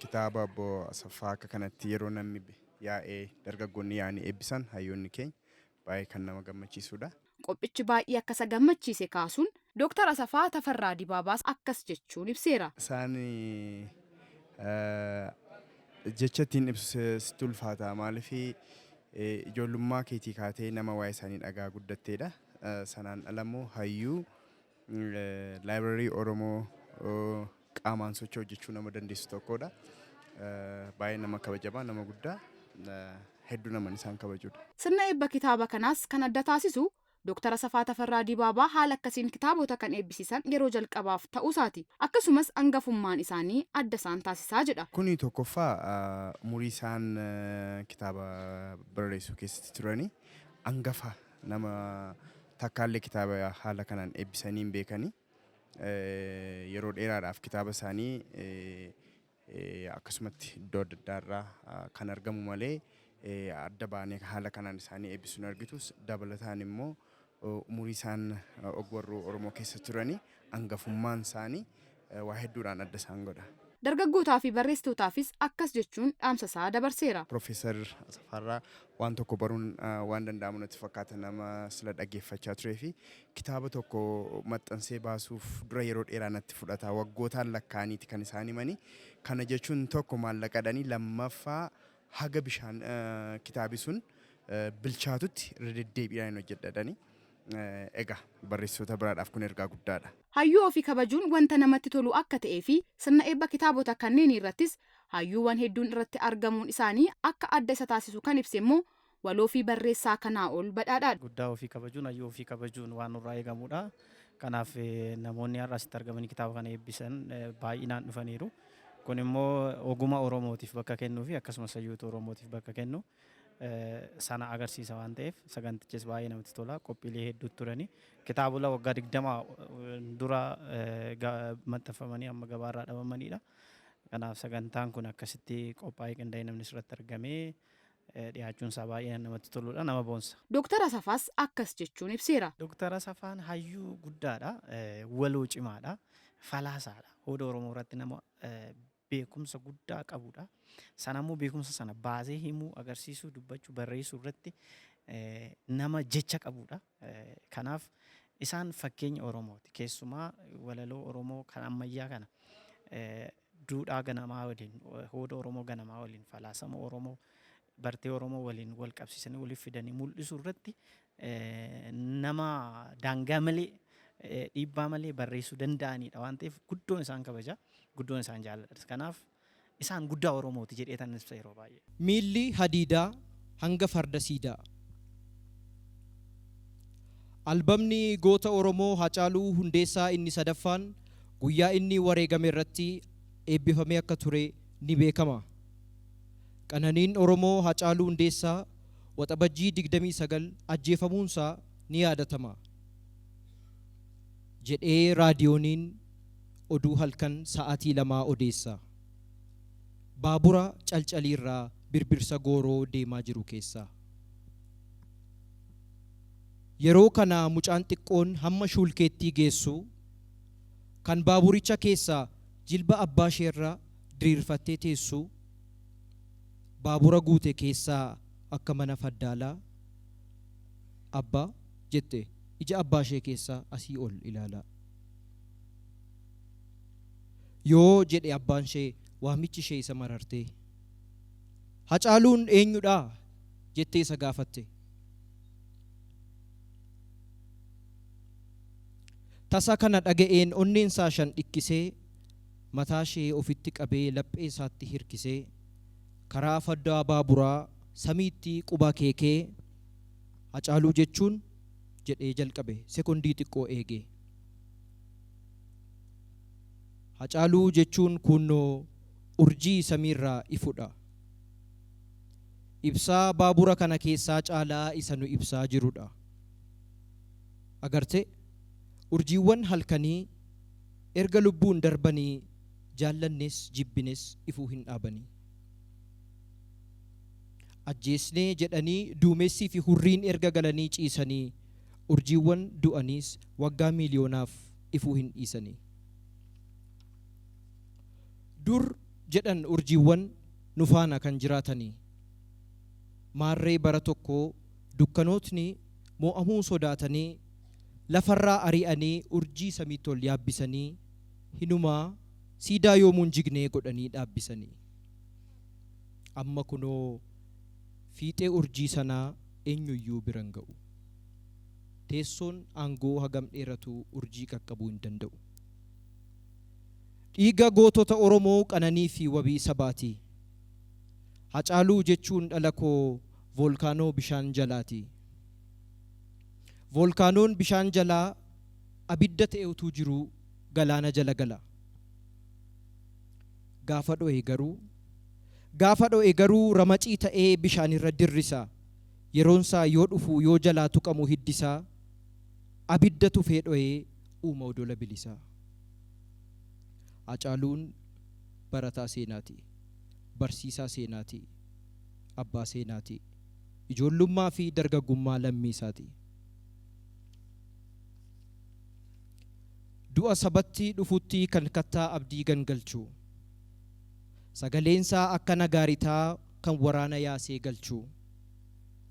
Kitaaba obbo Asaffaa akka kanatti yeroo namni yaa'ee dargaggoonni yaa'anii eebbisan hayyoonni keenya baay'ee kan nama gammachiisudha. Qophichi baay'ee akka isa gammachiise kaasuun Dooktar Asaffaa Tafarraa Dibaabaas akkas jechuun ibseera. Isaan jecha ittiin ibsu sitti ulfaata. Maaliif ijoollummaa keetii kaatee nama waa'ee isaanii dhagaa guddatteedha. Sanaan ala immoo hayyuu laayibrarii Oromoo qaamaan socho'u hojjechuu nama dandeessu tokkodha. Baay'ee nama kabajamaa, nama guddaa, hedduu naman isaan kabajudha. Sirna eebba kitaaba kanaas kan adda taasisu Dooktar Asaffaa Tafarraa Dibaabaa haala akkasiin kitaabota kan eebbisiisan yeroo jalqabaaf ta'uusaati. Akkasumas hangafummaan isaanii adda isaan taasisaa jedha. Kuni tokkoffaa umurii isaan kitaaba barreessuu keessatti turanii hangafa nama takkaallee kitaaba haala kanaan eebbisanii hin beekanii. Yeroo dheeraadhaaf kitaaba isaanii akkasumatti iddoo adda addaarraa kan argamu malee adda baanee haala kanaan isaanii eebbisuun argitus. Dabalataan immoo umurii isaan ogbarruu Oromoo keessa turanii hangafummaan isaanii waa hedduudhaan adda isaan godha. Dargaggootaa fi barreessitootaafis akkas jechuun dhaamsa isaa dabarseera. Piroofeesar Asafaarraa waan tokko baruun waan danda'amu natti fakkaata, nama sila dhaggeeffachaa turee fi kitaaba tokko maxxansee baasuuf dura yeroo dheeraa natti fudhata, waggootaan lakkaa'aniiti kan isaan himanii. Kana jechuun tokko maallaqadhanii, lammaffaa haga bishaan kitaabi sun bilchaatutti irra deddeebiidhaan hojjedhadhanii. Egaa barreessitoota biraadhaaf kun ergaa guddaadha. Hayyuu ofii kabajuun wanta namatti tolu akka ta'ee fi sirna eebba kitaabota kanneen irrattis hayyuuwwan hedduun irratti argamuun isaanii akka adda isa taasisu kan ibse immoo waloo fi barreessaa kanaa ol badhaadhaadha. Guddaa ofii kabajuun, hayyuu ofii kabajuun waan nurraa eegamudha. Kanaaf namoonni har'a asitti argamanii kitaaba kana eebbisan baay'inaan dhufaniiru. Kun immoo ogummaa Oromootiif bakka kennuu fi akkasumas hayyoota Oromootiif bakka kennu sana agarsiisa waan ta'eef, sagantichis baay'ee namatti tola. Qophiilee hedduutu turani. Kitaabota waggaa 20 dura maxxanfamanii amma gabaarraa dhabamanidha. Kanaaf sagantaan kun akkasitti qophaa'ee, qindaa'ee, namni asirratti argamee dhiyaachuun isaa baay'ee namatti toludha, nama boonsa. Dooktar Asafaas akkas jechuun ibseera. Dooktar Asafaan hayyuu guddaadha. Waloo cimaadha. Falaasaadha. Hooda Oromoo irratti nama beekumsa guddaa qabudha. Sanammoo beekumsa sana baasee himuu, agarsiisuu, dubbachuu, barreessuu irratti nama jecha qabudha. Kanaaf isaan fakkeenya Oromooti. Keessumaa walaloo Oromoo kan ammayyaa kana duudhaa ganamaa waliin, hooda Oromoo ganamaa waliin, falaasama Oromoo, bartee Oromoo waliin wal qabsiisanii waliif fidanii mul'isuu irratti nama daangaa malee, dhiibbaa malee barreessuu danda'anidha waan ta'eef, guddoon isaan kabaja, guddoon isaan jaalladha. Kanaaf isaan guddaa Oromooti jedhee tan ibsa yeroo baay'ee. Miilli hadiidaa hanga farda siidaa. Albamni goota Oromoo Hacaaluu Hundeessaa inni sadaffaan guyyaa inni wareegame irratti eebbifamee akka ture ni beekama. Qananiin Oromoo Hacaaluu Hundeessaa Waxabajjii 29 ajjeefamuunsaa ni yaadatama. Jedhee raadiyooniin oduu halkan sa'aatii 2 odeessa. Baabura Calcaliirraa Birbirsa Gooroo deemaa jiru keessaa. Yeroo kana mucaan xiqqoon hamma shuulkeettii geessu kan baaburicha keessaa jilba abbaasheerra diriirfattee teessu, baabura guute keessaa akka mana faddaalaa Abbaa jette ija abbaashee keessa asii ol ilaalaa. Yoo jedhe abbaanshee waamichi ishee isa marartee. Hacaaluun eenyudhaa? Jettee isa gaafatte. Tasa kana dhaga'een onneensaa shan dhikkisee, mataashee ofitti qabee lapheesaatti hirkisee, karaa foddaa baaburaa samiitti quba akeekee, Hacaaluu jechuun jedhee jalqabe sekondii xiqqoo eegee. Hacaaluu jechuun kuunnoo urjii samiirraa ifudha. Ibsaa baabura kana keessaa caalaa isa nu ibsaa jirudha. Agartee? Urjiiwwan halkanii erga lubbuun darbanii jaallannes jibbines ifuu hin dhaabanii. Ajjeesnee jedhanii duumessiifi hurriin erga galanii ciisanii urjiiwwan du'aniis waggaa miiliyoonaaf ifuu hin dhiisanii. Dur jedhan urjiiwwan nu faana kan jiraatanii. Maarree bara tokko dukkanootni moo'amuu sodaatanii lafarraa ari'anii urjii samiitti ol yaabbisanii hinumaa siidaa yoomuu hin jignee godhanii dhaabbisanii. Amma kunoo fiixee urjii sanaa eenyuyyuu bira hin ga'u. Teessoon aangoo hagam dheeratu urjii qaqqabuu hin danda'u. Dhiiga gootota Oromoo qananii fi wabii sabaati. Hacaaluu jechuun dhala koo voolkaanoo bishaan jalaati. Voolkaanoon bishaan jalaa abidda ta'e utuu jiruu galaana jala gala. Gaafa dho'e garuu Gaafa dho'e garuu ramacii ta'ee bishaanirra dirrisa. Yeroonsaa yoo dhufu yoo jalaa tuqamu hiddisaa abidda tufee dho'ee uuma odola bilisaa. Hacaaluun barataa seenaati. Barsiisaa seenaati. Abbaa seenaati. Ijoollummaa fi dargaggummaa lammii isaati. Du'a sabatti dhufutti kan kattaa abdii gangalchu. Sagaleensaa akka nagaaritaa kan waraana yaasee galchu.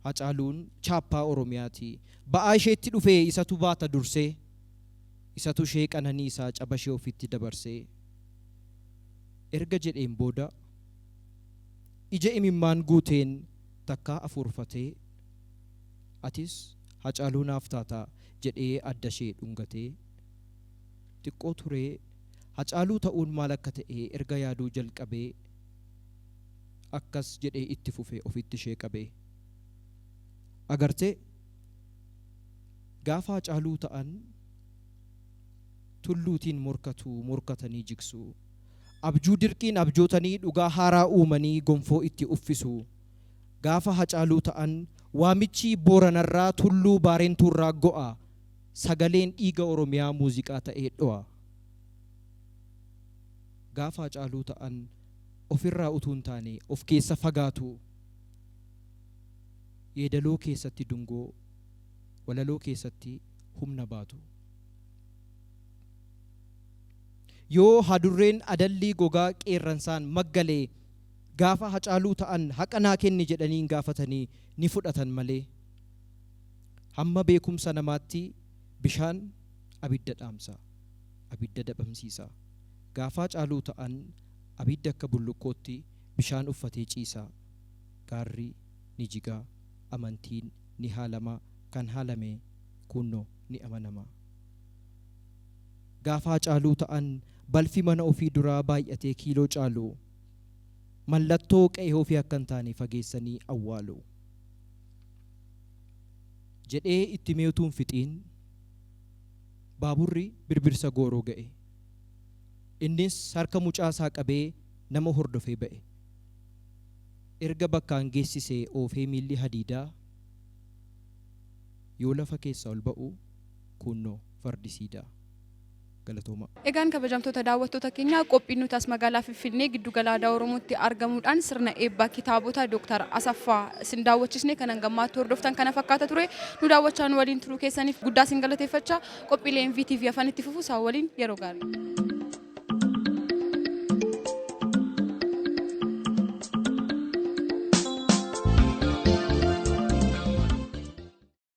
Hacaaluun chaappaa Oromiyaati. Ba'aa isheetti dhufee isatu baata dursee. Isatu ishee qananiisaa caba ishee ofitti dabarsee. Erga jedheen booda ija imimmaan guuteen takkaa afuurfatee atis Hacaaluu naaf taata jedhee adda ishee dhungatee xiqqoo turee Hacaaluu ta'uun maal akka ta'e erga yaaduu jalqabee akkas jedhee itti fufe ofitti ishee qabee. Agartee gaafa Hacaaluu ta'an tulluutiin morkatu morkatanii jigsu. Abjuu dirqiin abjootanii dhugaa haaraa uumanii gonfoo itti uffisu. Gaafa Hacaaluu ta'an waamichi Booranarraa tulluu Baareentuurraa go'a. Sagaleen dhiiga Oromiyaa muuziqaa ta'ee dho'a. Gaafa Hacaaluu ta'an ofirraa utuu hin taane of keessa fagaatu. Yeedaloo keessatti dungoo, walaloo keessatti humna baatu. Yoo hadurreen adallii gogaa qeerransaan maggalee gaafa Hacaaluu ta'an haqa naa kenni jedhanii hin gaafatanii ni fudhatan malee. Hamma beekumsa namaatti bishaan abidda dhaamsa, abidda dhabamsiisa. Gaafa Hacaaluu ta'an abidda akka bulluqqootti bishaan uffatee ciisa. Gaarri ni jiga, amantiin ni haalama, kan haalame kuunno ni amanama. Gaafa Hacaaluu ta'an balfi mana ofii duraa baay'atee kiiloo caalu. Mallattoo qe'ee ofii akka hin taane fageessanii awwaalu. Jedhee itti himee utuu hin fixiin baaburri Birbirsa Gooroo ga'e. Innis harka mucaa isaa qabee nama hordofee ba'e. Erga bakkaan geessisee oofee miilli hadiidaa yoo lafa keessaa ol ba'u kuunnoo fardi siidaa. Galatoomaa. Egaan kabajamtoota daawwattoota keenyaa qophiin nuti as magaalaa Finfinnee giddugala aadaa Oromootti argamuudhaan sirna eebba kitaabota Dooktar Asaffaa isin daawwachisne kan hangammaatti hordoftan kana fakkaata ture. Nu daawwachaa nu waliin turuu keessaniif guddaa isin galateeffachaa qophiileen VTV hafan itti fufu isaan waliin yeroo gaarii.